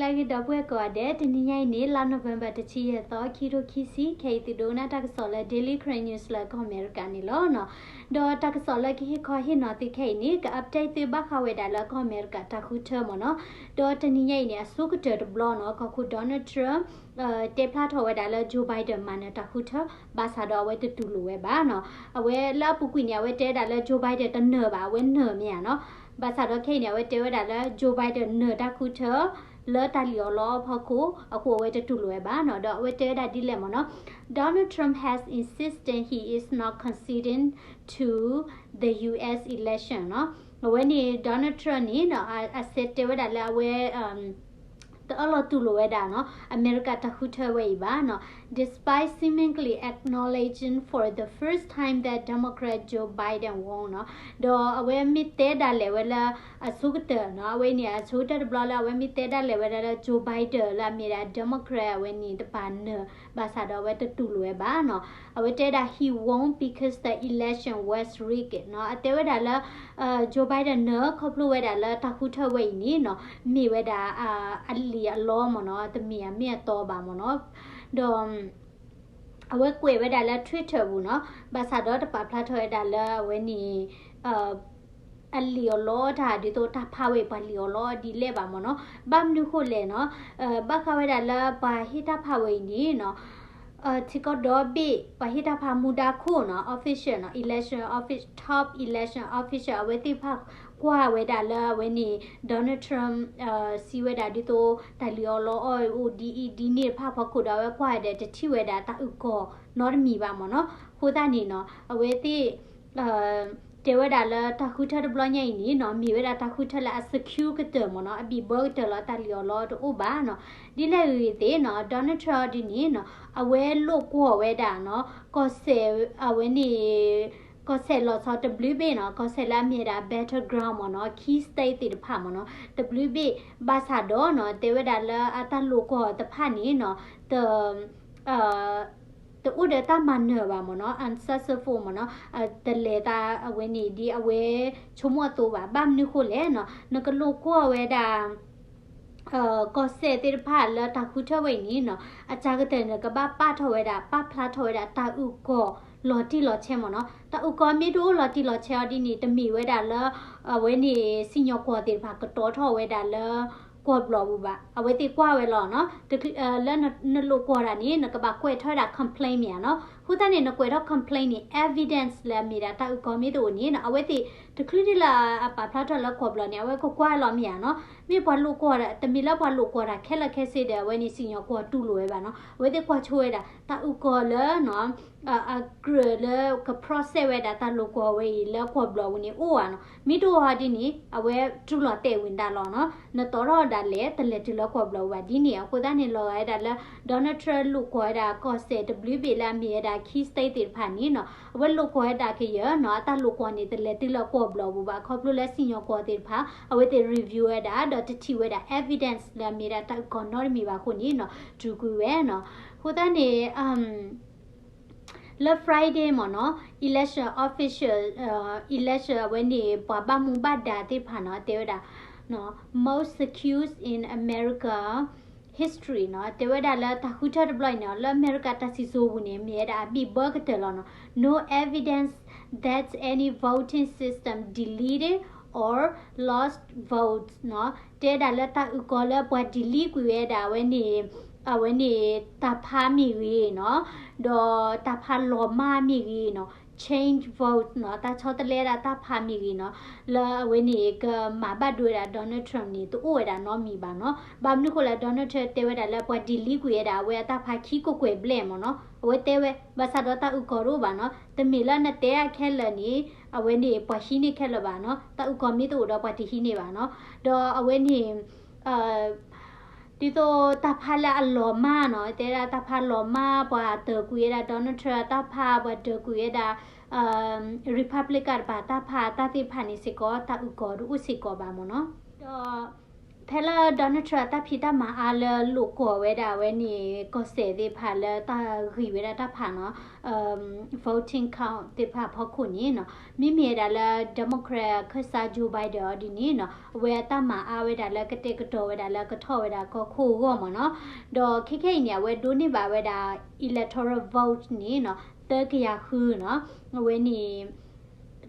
လၢဂ့ၤ ဒီပုၢ်ဝဲၢ်ကိးဂၤဒဲး, တနံၤညါအံၤန့ၣ် လါ November တဆံယဲၢ်သီ ခံထိခံဆံ, ခဲအံၤသုဒိကနၣ်တၢ်ကစီၣ်လၢ Daily Karen News လၢကီၢ်အမဲရကၤန့ၣ်လီၤ. ဒီးတၢ်ကစီၣ်လၢကဟ့ၣ်ခီဟ့ၣ်နီၤသုခဲအံၤန့ၣ် က update သုဘၣ်ဃးဝဲဒၣ်လၢကီၢ်အမဲရကၤတၢ်ဃုထၢမ့ၢ်နီၤ. ဒီးတနံၤညါအံၤန့ၣ် အဆိကတၢၢ်တဘျီနီၤ, ကီၢ်ခိၣ် Donald Trump တဲဖျါထီၣ်ဝဲဒၣ်လၢ Joe Biden မၤနၢၤတၢ်ဃုထၢ, ဘၣ်ဆၣ်ဒီးအဝဲတတူၢ်လိာ်ဝဲဘၣ်နီၤ. အဝဲလၢအပူၤကွံာ်န့ၣ် အဝဲတဲဝဲဒၣ်လၢ Joe Biden တနၢၤဘၣ်, အဝဲနၢၤမ့ၢ်ဧါနီၤ. ဘၣ်ဆၣ်ဒီးခဲအံၤန့ၣ် အဝဲတဲဝဲဒၣ်လၢ Joe Biden နၢၤတၢ်ဃုထၢ လၢတၢ်လံၣ်အီၣ်လီအီၣ်အဖီခိၣ်, အဃိအဝဲတတူၢ်လိာ်ဝဲဘၣ်နီၤ. ဒီးအဝဲတဲဝဲဒၣ်ဒ်လဲၣ်မ့ၢ်နီၤ, Donald Trump has insisted he is not conceding to the U S election နီၤ. အဝဲန့ၣ် Donald Trump န့ၣ်နီၤ, အ အစဲးတဲဝဲဒၣ်လၢအဝဲ တအၢၣ်လီၤတူၢ်လိာ်ဝဲဒၣ်နီၤ, အမဲရကၤတၢ်ဃုထၢဝဲအံၤဘၣ်နီၤ, despite seemingly acknowledging for the first time that Democrat Joe Biden won နီၤ. ဒီးအဝဲမ့ၢ်တဲဒၣ်လဲာ်ဝဲလၢ အဆိကတၢၢ်နီၤ, အဝဲန့ၣ်အဆိကတၢၢ်တဘျီလၢ အဝဲမ့ၢ်တဲဒၣ်လဲာ်ဝဲဒၣ်လၢ Joe Biden လၢအမ့ၢ်ဒၣ် Democrat အဝဲန့ၣ်တပၤနၢၤ, ဘၣ်ဆၣ်ဒီးအဝဲတတူၢ်လိာ်ဝဲဘၣ်နီၤ. အဝဲတဲဒၣ် he won because the election was rigged နီၤ. အတဲဝဲဒၣ်လၢ Joe Biden နၢၤခီဖျိဝဲဒၣ်လၢတၢ်ဃုထၢဝဲအံၤန့ၣ်နီၤ, မ့ၢ်ဝဲဒၣ် အလံၣ်အလီမ့ၢ်နီၤ, တမ့ၢ်အမ့ၢ်အတီဘၣ်မ့ၢ်နီၤ. ဒီး အဝဲကွဲးဝဲဒၣ်လၢ Twitter ပူၤနီၤ, ဘၣ်ဆၣ်ဒီးတပာ်ဖျါထီၣ်ဝဲဒၣ်လၢအဝဲန့ၣ် အလံၣ်အီၣ်လီတၢ် ဒ်သိးတၢ်ဖးဝဲအံၤ ပှၤလံၣ်အီၣ်လီဒ်လဲၣ်ဘၣ်မ့ၢ်နီၤ. ဘၣ်မနုၤဃိလဲၣ်နီၤ, ဘၣ်ဃးဝဲဒၣ်လၢပှၤဟ့ၣ်တၢ်ဖးဝဲအံၤန့ၣ်နီၤ, ထံကီၢ်ဒီဘ့ၣ် ပှၤဟ့ၣ်တၢ်ဖးမူဒါခိၣ်နီၤ, official နီၤ, election office, top election official အဝဲသ့ၣ်တဖၣ်ကွၢ်ဝဲဒၣ်လၢအဝဲန့ၣ် Donald Trump စံးဝဲဒၣ်ဒ်သိး တၢ်လံၣ်အီၣ်လီအီၣ်အိၣ်ဒ်အံၤဒ်န့ၣ်တဖၣ်အဖီခိၣ်ဒီး အဝဲကွၢ်ဝဲဒၣ်တထံၣ်ဝဲဒၣ်တၢ်အုၣ်ကီၤနီတမံၤဘၣ်မ့ၢ်နီၤ. အဃိသတးန့ၣ်နီၤ, အဝဲသ့ၣ် တဲဝဲဒၣ်လၢတၢ်ဃုထၢတဘျီညါအံၤန့ၣ်နီၤ, မ့ၢ်ဝဲဒၣ်တၢ်ဃုထၢလၢအ secure ကတၢၢ်မ့ၢ်နီၤ, အဘံၣ်ဘၢကတၢၢ်လီၤ, တၢ်လံၣ်အီၣ်လီတအိၣ်ဘၣ်နီၤ. ဒ်လဲၣ်ဂ့ၤသ့ၣ်နီၤ, Donald Trump ဒ်န့ၣ်နီၤ, အဝဲလိာ်ကွီၢ်ဝဲဒၣ်နီၤ, ကီၢ်စဲၣ်အဝဲန့ၣ် ကီၢ်စဲၣ်လီၤဆီတဘျုးဘ့ၣ်နီၤ, ကီၢ်စဲၣ်လၢအမ့ၢ်ဝဲဒၣ် battleground မ့ၢ်နီၤ, key state သ့ၣ်တဖၣ်မ့ၢ်နီၤ, တဘျုးဘ့ၣ်, ဘၣ်ဆၣ်ဒီးနီၤ, တဲဝဲဒၣ်လၢအတၢ်လိာ်ကွီၢ်တဖၣ်န့ၣ်နီၤ, တ တအိၣ်ဒီးတၢ်မၤနၢၤဘၣ်မ့ၢ်နီၤ, unsuccessful မ့ၢ်နီၤ, တလဲၤသးအဝဲန့ၣ်ဒ်အဝဲဆိကမိၣ်အသိးဘၣ်. ဘၣ်မနုၤဃိလဲၣ်နီၤ, နကလိာ်ကွီၢ်ဝဲဒၣ် ကီၢ်စဲၣ်သ့ၣ်တဖၣ်လၢတၢ်ဃုထၢဝဲအံၤန့ၣ်နီၤ, အစှၤကတၢၢ်န့ၣ် ကဘၣ်ပာ်ထီၣ်ဝဲဒၣ် ပာ်ဖျါထီၣ်ဝဲဒၣ်တၢ်အုၣ်ကီၤလီၤတံၢ်လီၤဆဲးမ့ၢ်နီၤ. တၢ်အုၣ်ကီၤမ့ၢ်တအိၣ်လီၤတံၢ်လီၤဆဲးအီၤဒ်န့ၣ် တမ့ၢ်ဝဲဒၣ်လၢ အဝဲန့ၣ် စံၣ်ညီၣ်ကွီၢ်သ့ၣ်တဖၣ်ကတီၤထီၣ်ဝဲဒၣ်လၢ ကွီၢ်ဘျီၣ်ပူၤဘၣ်. အဝဲသ့ၣ်ကွၢ်ဝဲလီၤနီၤ. လၢနလိာ်ကွီၢ်တၢ်န့ၣ် နကဘၣ်ကွဲးထီၣ်ဝဲဒၣ် complain မ့ၢ်ဧါနီၤ. အဃိသတးန့ၣ် နကွဲးထီၣ် complain န့ၣ် evidence လၢအမ့ၢ်ဒၣ်တၢ်အုၣ်ကီၤမ့ၢ်တအိၣ်န့ၣ်နီၤ, အဝဲသ့ၣ်တချုးဒ်လၢအပာ်ဖျါထီၣ်လၢကွီၢ်ဘျီၣ်န့ၣ် အဝဲကကွၢ်လီၤမ့ၢ်ဧါနီၤ. မ့ၢ်ပှၤလိာ်ကွီၢ် တမ့ၢ်လၢပှၤလိာ်ကွီၢ်တၢ်ခဲလၢာ်ခဲဆ့ဒီး အဝဲန့ၣ်စံၣ်ညီၣ်ကွီၢ်တူၢ်လိာ်ဝဲဘၣ်နီၤ. အဝဲသ့ၣ်ကွၢ်ဆိဝဲဒၣ် တၢ်အုၣ်ကီၤလၢနီၤ အကြၢးလၢက process ဝဲဒၣ်တၢ်လိာ်ကွီၢ်ဝဲအံၤလၢကွီၢ်ဘျီၣ်ပူၤန့ၣ် အိၣ်ဧါနီၤ. မ့ၢ်တအိၣ်ဟီဒ်န့ၣ် အဝဲတူၢ်လိာ်တဲာ်ဝံၤဒၣ်လီၤနီၤ. နတီၤထီၣ်ဒၣ်လဲာ် တလဲၤတုၤလၢကွီၢ်ဘျီၣ်ပူၤဘၣ်ဒ်န့ၣ်. အဃိသတးန့ၣ် လီၤဂာ်ဝဲဒၣ်လၢ Donald Trump လိာ်ကွီၢ်ဝဲဒၣ်ကီၢ်စဲၣ်တဘျုးဘ့ၣ်လၢအမ့ၢ်ဝဲဒၣ် key state သ့ၣ်တဖၣ်န့ၣ်နီၤ, အဝဲလိာ်ကွီၢ်ဝဲဒၣ်ကယၢၤနီၤ အတၢ်လိာ်ကွီၢ်န့ၣ် တလဲၤတုၤလၢကွီၢ်ဘျီၣ်ပူၤဘၣ် ခီဖျိလၢစံၣ်ညီၣ်ကွီၢ်သ့ၣ်တဖၣ် အဝဲသ့ၣ် review ဝဲဒၣ် ဒီးတထံၣ်ဝဲဒၣ် evidence လၢအမ့ၢ်ဒၣ်တၢ်အုၣ်ကီၤနီတမံၤဘၣ်အဃိန့ၣ်နီၤ တုၤကွံာ်ဝဲနီၤ. အဃိသတးန့ၣ် လၢ Friday မ့ၢ်နီၤ election official, election အဝဲန့ၣ် ပှၤဘၣ်မူဘၣ်ဒါသ့ၣ်တဖၣ်နီၤ တဲဝဲဒၣ် most secure in America history နီၤ တဲဝဲဒၣ်လၢတၢ်ဃုထၢတဘျီအံၤန့ၣ် လၢအမဲရကၤတၢ်စံၣ်စိၤပူၤန့ၣ် မ့ၢ်ဝဲဒၣ်အဘံၣ်ဘၢကတၢၢ်လီၤနီၤ. No evidence that any voting system deleted or lost votes နီၤ တဲဒၣ်လၢတၢ်အုၣ်ကီၤလၢပှၤ delete ကွံာ်ဝဲဒၣ်အဝဲန့ၣ် အဝဲန့ၣ်တၢ်ဖးမ့ၢ်ဂ့ၤနီၤ ဒီးတၢ်ဖးလီၤမၢ်မ့ၢ်ဂ့ၤနီၤ change vote နီၤ တၢ်ဆီတလဲဒၣ်တၢ်ဖးမ့ၢ်ဂ့ၤနီၤ လၢအဝဲန့ၣ်ကမၤဘၣ်ဒိဝဲဒၣ် Donald Trump န့ၣ် တအိၣ်ဝဲဒၣ်နီတမံၤဘၣ်နီၤ. ဘၣ်မနုၤဃိလၢ Donald Trump တဲဝဲဒၣ်လၢပှၤ delete ကွံာ်ဝဲဒၣ်အဝဲအတၢ်ဖးခံကိးကွဲၢ်ဘျဲၣ်မ့ၢ်နီၤ အဝဲတဲဝဲ ဘၣ်ဆၣ်ဒီးတၢ်အုၣ်ကီၤတအိၣ်ဘၣ်နီၤ တမ့ၢ်လၢနတဲအခဲလၢာ်န့ၣ် အဝဲန့ၣ်ပှၤဟံးန့ၢ်ခဲလၢာ်ဘၣ်နီၤ တၢ်အုၣ်ကီၤမ့ၢ်တအိၣ်ဒီးပှၤတဟံးန့ၢ်ဘၣ်နီၤ ဒီးအဝဲန့ၣ် ဒ်သိးတၢ်ဖးလၢအလီၤမၢ်နီၤ တဲဒၣ်တၢ်ဖးလီၤမၢ် ပှၤတၢၢ်ကွံာ်ဝဲဒၣ် Donald Trump တၢ်ဖး ပှၤတၢၢ်ကွံာ်ဝဲဒၣ် Republican တဖၣ် တၢ်ဖးတၢ်သ့ၣ်တဖၣ်န့ၣ်စ့ၢ်ကီး တၢ်အုၣ်ကီၤတအိၣ်စ့ၢ်ကီးဘၣ်မ့ၢ်နီၤ ဒီး ဖဲလၢ Donald Trump အတၢ်ဖံးတၢ်မၤအါလၢလိာ်ကွီၢ်ဝဲဒၣ်ဝဲန့ၣ် ကီၢ်စဲၣ်သ့ၣ်တဖၣ်လၢတၢ်ဂံၢ်ဝဲဒၣ်တၢ်ဖးနီၤ, voting count သ့ၣ်တဖၣ်အဖီခိၣ်န့ၣ်နီၤ, မ့မ့ၢ်ဝဲဒၣ်လၢ Democrat ခၢၣ်စး Joe Biden အီၤဒ်န့ၣ်နီၤ, အဝဲအတၢ်မၤအါဝဲဒၣ်လၢကတဲာ်ကတီၤဝဲဒၣ်လၢကထီၣ်ဝဲဒၣ်ကီၢ်ခိၣ်အဂီၢ်မ့ၢ်နီၤ, ဒီးခဲခဲအံၤန့ၣ် အဝဲဒိးန့ၢ်ဘၣ်ဝဲဒၣ် electoral vote န့ၣ်နီၤ, သၢကယၤဃုနီၤ, အဝဲန့ၣ်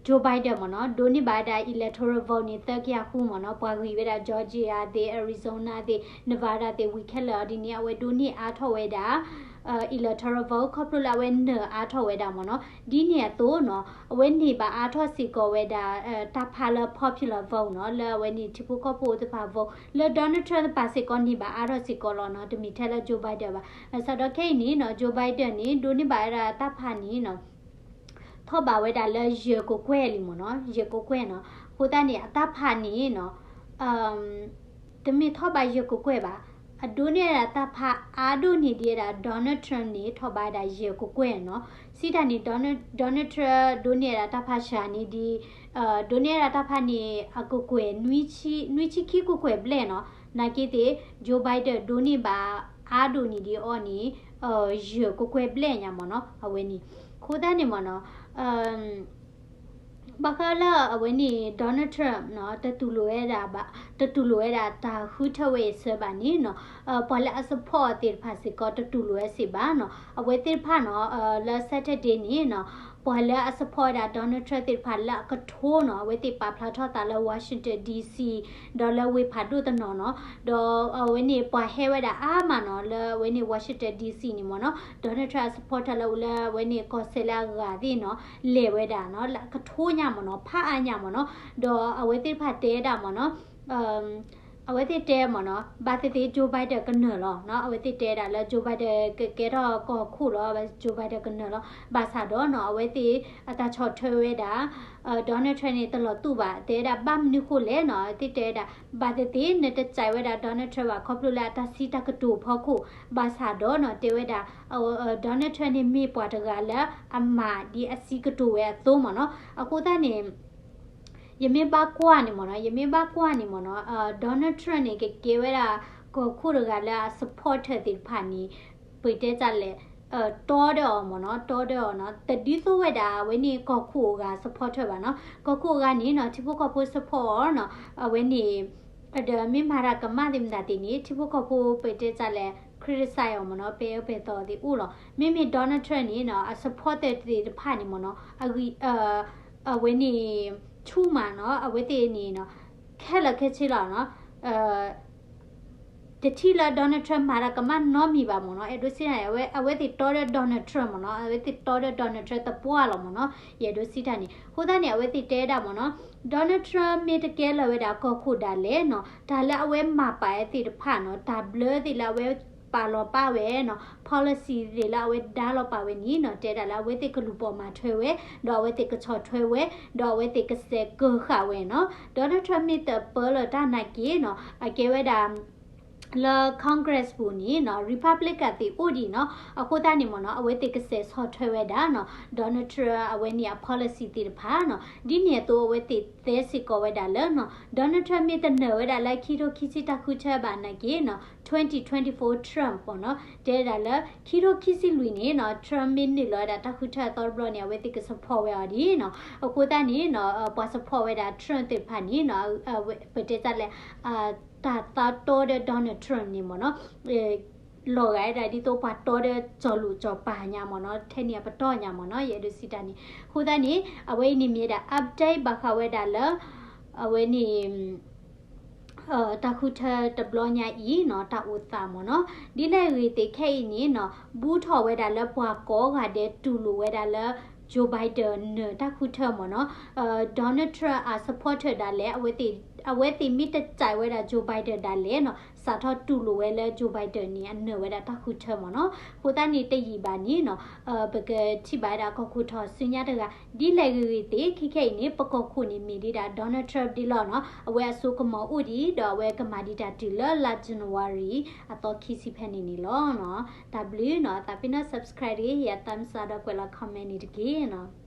Joe Biden မ့ၢ်နီၤ, ဒိးန့ၢ်ဘၣ်ဝဲဒၣ် electoral vote န့ၣ် သၢကယၤဃုမ့ၢ်နီၤ, ပှၤဂံၢ်ဝဲဒၣ် Georgia သ့ၣ် Arizona သ့ၣ် Nevada သ့ၣ် ဝံၤခဲလၢာ်အီၤဒ်န့ၣ် အဝဲဒိးန့ၢ်အါထီၣ်ဝဲဒၣ် electoral vote ခီဖျိလၢအဝဲနၢၤအါထီၣ်ဝဲဒၣ်မ့ၢ်နီၤ, ဒ်န့ၣ်အသိးနီၤ, အဝဲန့ၢ်ဘၣ်အါထီၣ်စ့ၢ်ကီးဝဲဒၣ် တၢ်ဖးလၢ popular vote နီၤ, လၢအဝဲန့ၣ်ထံဖိကီၢ်ဖိသ့ၣ်တဖၣ် vote လၢ Donald Trump တပၤစ့ၢ်ကီးန့ၢ်ဘၣ်အါထီၣ်စ့ၢ်ကီးလီၤနီၤ, တမ့ၢ်ထဲလၢ Joe Biden ဘၣ်. ဘၣ်ဆၣ်ဒီးခဲအံၤန့ၣ်နီၤ, Joe Biden န့ၣ် ဒိးန့ၢ်ဘၣ်ဝဲဒၣ်တၢ်ဖးန့ၣ်နီၤ ထီၣ်ဘးဝဲဒၣ်လၢယဲၢ်ကကွဲၢ်လံမ့ၢ်နီၤ, ယဲၢ်ကကွဲၢ်နီၤ. အဃိသတးန့ၣ် အတၢ်ဖးန့ၣ်နီၤ, တမ့ၢ်ထီၣ်ဘးယဲၢ်ကကွဲၢ်ဘၣ်, အဒိးန့ၢ်ဝဲဒၣ်တၢ်ဖးအါဒိၣ်န့ၢ်ဒံးဝဲဒၣ် Donald Trump န့ၣ် ထီၣ်ဘးဝဲဒၣ်ယဲၢ်ကကွဲၢ်နီၤ. စံးတၢ်န့ၣ် Donald, Donald Trump ဒိးန့ၢ်ဝဲဒၣ်တၢ်ဖးစှၤန့ၣ်ဒ် ဒိးန့ၢ်ဝဲဒၣ်တၢ်ဖးန့ၣ် အကကွဲၢ် နွံဆံခံကကွဲၢ်ဘျဲၣ်နီၤ, နာ်က့သ့ၣ် Joe Biden ဒိးန့ၢ်ဘၣ်အါဒိၣ်န့ၢ်ဒံးအီၤန့ၣ် ယဲၢ်ကကွဲၢ်ဘျဲၣ်ညါမ့ၢ်နီၤ, အဝဲန့ၣ်. အဃိသတးန့ၣ်မ့ၢ်နီၤ, ဘၣ်ဃးလၢအဝဲန့ၣ် Donald Trump နီၤ, တတူၢ်လိာ်ဝဲဒၣ်ဘၣ်, တတူၢ်လိာ်ဝဲဒၣ်တၢ်ဃုထၢဝဲအံၤစၢၤဘၣ်န့ၣ်နီၤ, ပှၤလၢအ support အီၤသ့ၣ်တဖၣ်စ့ၢ်ကီး တတူၢ်လိာ်ဝဲစ့ၢ်ဘၣ်နီၤ. အဝဲသ့ၣ်တဖၣ်နီၤ, လၢ Saturday န့ၣ်နီၤ, ပှၤလၢအ support ဝဲဒၣ် Donald Trump သ့ၣ်တဖၣ်လၢအကထိနီၤ, အဝဲသ့ၣ်ပာ်ဖျါထီၣ်သးလၢ Washington D C ဒီးလၢဝ့ၢ်ဖးဒိၣ်တနီၤနီၤ, ဒီးအဝဲန့ၣ်ပှၤဟဲဝဲဒၣ်အါမးနီၤ, လၢအဝဲန့ၣ် Washington D C န့ၣ်မ့ၢ်နီၤ, Donald Trump အ supporter လၢအိၣ်လၢအဝဲန့ၣ်ကီၢ်စဲၣ်လၢအဂၤသ့ၣ်နီၤ, လဲၤဝဲဒၣ်နီၤ, လၢအကထိညါမ့ၢ်နီၤ, ဖးအါညါမ့ၢ်နီၤ, ဒီးအဝဲသ့ၣ်တဖၣ်တဲဝဲဒၣ်မ့ၢ်နီၤ, အဝဲသ့ၣ်တဲမ့ၢ်နီၤ, ဘၣ်သ့ၣ်သ့ၣ် Joe Biden ကနၢၤလီၤနီၤ, အဝဲသ့ၣ်တဲဝဲဒၣ်လၢ Joe Biden ကကဲထီၣ်ကီၢ်ခိၣ်လီၤ, Joe Biden ကနၢၤလီၤ. ဘၣ်ဆၣ်ဒီးနီၤ, အဝဲသ့ၣ်အတၢ်ဆီၣ်ထွဲဝဲဒၣ် Donald Trump န့ၣ် တလီၤတူာ်ဘၣ်, တဲဝဲဒၣ်ဘၣ်မနုၤဃိလဲၣ်နီၤ, အဝဲသ့ၣ်တဲဝဲဒၣ် ဘၣ်သ့ၣ်သ့ၣ် နတကြိုက်ဝဲဒၣ် Donald Trump ဘၣ် ခီဖျိလၢအတၢ်စံးတၢ်ကတိၤဖီခိၣ်, ဘၣ်ဆၣ်ဒီးနီၤ, တဲဝဲဒၣ် Donald Trump န့ၣ်မ့ၢ်ပှၤတဂၤလၢအမၤဒ်အစံးကတိၤဝဲအသိးမ့ၢ်နီၤ. အဃိသတးန့ၣ် ယမ့ၢ်ဘၣ်ကွၢ်န့ၣ်မ့ၢ်နီၤ, ယမ့ၢ်ဘၣ်ကွၢ်န့ၣ်မ့ၢ်နီၤ, Donald Trump န့ၣ် ကကဲဝဲဒၣ်ကီၢ်ခိၣ်တဂၤလၢအ supporter သ့ၣ်တဖၣ်န့ၣ် ပတဲတၢ်လဲၣ်, တီဒီးအီၤမ့ၢ်နီၤ, တီဒီးအီၤနီၤ, တဒ်သိးဝဲဒၣ် အဝဲန့ၣ်ကီၢ်ခိၣ်အဂၤ support ဘၣ်နီၤ. ကီၢ်ခိၣ်အဂၤန့ၣ်နီၤ, ထံဖိကီၢ်ဖိ support အီၤနီၤ, အဝဲန့ၣ် ဒီးမ့ၢ်မၤတၢ်ကမၣ်သ့ၣ်မတၤသ့ၣ်န့ၣ် ထံဖိကီၢ်ဖိ ပတဲတၢ်လဲၣ်, criticize အီၤမ့ၢ်နီၤ, ပဲအၢပဲသီသ့ၣ်အိၣ်လီၤ. မ့မ့ၢ် Donald Trump န့ၣ်နီၤ, အ supporter သ့ၣ်တဖၣ်န့ၣ်မ့ၢ်နီၤ, အဂံၢ် အဝဲန့ၣ် ဆူၣ်မးနီၤ, အဝဲသ့ၣ်န့ၣ်နီၤ, ခဲလၢာ်ခဲဆ့လီၤနီၤ, တထံၣ်လၢ Donald Trump မၤတၢ်ကမၣ်နီတမံၤဘၣ်မ့ၢ်နီၤ, အဲၣ်ဒိးစံးတၢ်န့ၣ် အဝဲသ့ၣ်တီဒီး Donald Trump မ့ၢ်နီၤ, အဝဲသ့ၣ်တီဒီး Donald Trump သပှၢ်လီၤမ့ၢ်နီၤ, ယအဲၣ်ဒိးစံးတၢ်န့ၣ်. အဃိသတးန့ၣ် အဝဲသ့ၣ်တဲဒၣ်မ့ၢ်နီၤ, Donald Trump မ့ၢ်တကဲလၢၤဝဲဒၣ်ကီၢ်ခိၣ်ဒၣ်လဲာ်နီၤ, တၢ်လၢအဝဲမၤပာ်ဝဲသ့ၣ်တဖၣ်နီၤ, တၢ်ဘျၢသ့ၣ်လၢအဝဲပာ်လီၤပာ်ဝဲနီၤ, policy သ့ၣ်လၢအဝဲဒါလီၤပာ်ဝဲန့ၣ်နီၤ, တဲဒၣ်လၢအဝဲသ့ၣ်ကလူၤပိာ်မၤထွဲဝဲ, ဒီးအဝဲသ့ၣ်ကဆီၣ်ထွဲဝဲ, ဒီးအဝဲသ့ၣ်ကစဲးကၢဃာ်ဝဲနီၤ. Donald Trump မ့ၢ်တပၢလၢတၢ်နာ်က့နီၤ, အကဲဝဲဒၣ် လၢ Congress ပူၤန့ၣ်နီၤ, Republican သ့ၣ်အိၣ်ဒံးနီၤ, အဃိသတးန့ၣ်မ့ၢ်နီၤ, အဝဲသ့ၣ်ကစဲးဆီၣ်ထွဲဝဲဒၣ်နီၤ, Donald Trump အဝဲန့ၣ်အ policy သ့ၣ်တဖၣ်နီၤ, ဒ်န့ၣ်အသိးအဝဲသ့ၣ်သဲစ့ၢ်ကီးဝဲဒၣ်လၢနီၤ, Donald Trump မ့ၢ်တနၢၤဝဲဒၣ်လၢခံထိခံဆံတၢ်ဃုထၢဘၣ်နာ်က့နီၤ, twenty twenty-four Trump မ့ၢ်နီၤ, တဲဝဲဒၣ်လၢခံထိခံဆံလွံၢ်န့ၣ်နီၤ, Trump မ့ၢ်နုာ်လီၤဝဲဒၣ်တၢ်ဃုထၢအသီတဘျီန့ၣ် အဝဲသ့ၣ်က support ဝဲအီၤဒ်နီၤ, အဃိသတးန့ၣ်နီၤ, ပှၤ support ဝဲဒၣ် Trump သ့ၣ်တဖၣ်န့ၣ်နီၤ, ပတဲတၢ်လဲၣ် တၢ်သးတီဒီး Donald Trump န့ၣ်မ့ၢ်နီၤ, လီၤဂာ်ဝဲဒၣ်ဒ်သိးပှၤတီဒီးစီၤလိာ်စီၤပၤညါမ့ၢ်နီၤ, ထဲန့ၣ်အပတီၢ်ညါမ့ၢ်နီၤ, ယအဲၣ်ဒိးစံးတၢ်န့ၣ်. အဃိသတးန့ၣ် အဝဲအံၤန့ၣ်မ့ၢ်ဝဲဒၣ် update ဘၣ်ဃးဝဲဒၣ်လၢ အဝဲန့ၣ် တၢ်ဃုထၢတဘျီညါအံၤနီၤ, တၢ်အိၣ်သးမ့ၢ်နီၤ, ဒ်လဲၣ်ဂ့ၤသ့ၣ်ခဲအံၤန့ၣ်နီၤ, ဘူးထီၣ်ဝဲဒၣ်လၢပှၤကိးဂၤဒဲးတူၢ်လိာ်ဝဲဒၣ်လၢ Joe Biden နၢၤတၢ်ဃုထၢမ့ၢ်နီၤ, Donald Trump အ supporter ဒၣ်လဲာ် အဝဲသ့ၣ်မ့ၢ်တစဲးဝဲဒၣ် Joe Biden ဒၣ်လဲာ်နီၤ, စးထီၣ်တူၢ်လိာ်ဝဲလၢ Joe Biden န့ၣ် အနၢၤဝဲဒၣ်တၢ်ဃုထၢမ့ၢ်နီၤ. အဃိသတးန့ၣ်တယံာ်ဘၣ်န့ၣ်နီၤ, ပကထံၣ်ဘၣ်ဝဲဒၣ်ကီၢ်ခိၣ်ထီၣ်စုညါတဂၤ, ဒ်လဲၣ်ဂ့ၤဂ့ၤသ့ၣ် ခဲခဲအံၤန့ၣ် ပကီၢ်ခိၣ်န့ၣ်မ့ၢ်ဒံးဒၣ် Donald Trump ဒ်လီၤနီၤ, အဝဲအစိကမီၤအိၣ်ဒံး ဒီးအဝဲကမၤဒံးတၢ်တုၤလၢလါ January အသီခံဆံဖဲန့ၣ်န့ၣ်လီၤနီၤ. တၢ်ဘျုးနီၤ, သးပ့ၤနီၣ် subscribe တဂ့ၤ, ယ thumbs up ဒီးကွဲးလီၤ comment န့ၣ်တက့ၢ်နီၤ.